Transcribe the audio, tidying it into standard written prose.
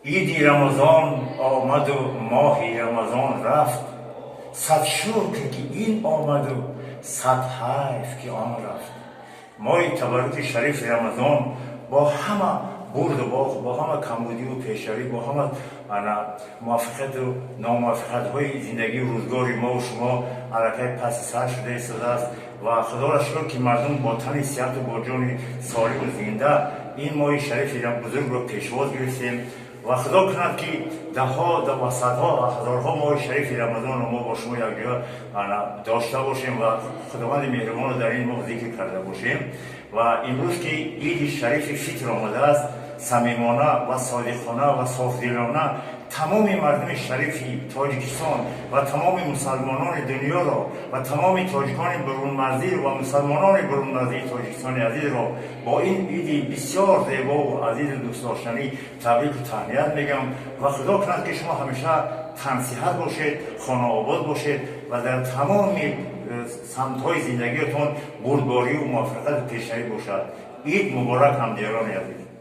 Иди Рамазон омаду моҳи Рамазон рафт, сад шукр, ки ин омаду сад ҳайф, ки он рафт. Моҳи табарруки шарифи Рамазон бо ҳама бурду бохт, бо ҳама камбудиву пешравӣ, бо ҳама ана муваффақияту номуваффақиятҳои зиндагии рӯзгори мову шумо аллакай паси сар шуда истодааст. Ва Худоро шукр, ки мардум бо тани сиҳату бо ҷони солиму зинда ин моҳи шарифи бузургро пешвоз гирифтем. Ва Худо кунад, ки даҳҳо ва садҳо ва ҳазорҳо моҳи шарифи Рамазонро мо бо шумо якҷоя дошта бошем ва Худованди меҳрубонро дар ин моҳ зикр карда бошем. Ва имрӯз, ки иди шарифи Фитр омадааст, самимона ва содиқона ва софдилона тамоми мардуми шарифи Тоҷикистон ва тамоми мусалмонони дунёро ва тамоми тоҷикони бурунмарзиро ва мусалмонони бурунмарзии Тоҷикистони азизро бо ин иди бисёр зебову азизу дӯстдоштанӣ табрику таҳният мегӯям. Ва Худо кунад, ки шумо ҳамеша тансиҳат бошед, хонаобод бошед ва дар тамоми самтҳои зиндагиятон бурдборию муваффақияту пешравӣ бошад. Ид муборак, ҳамдиёрони азиз!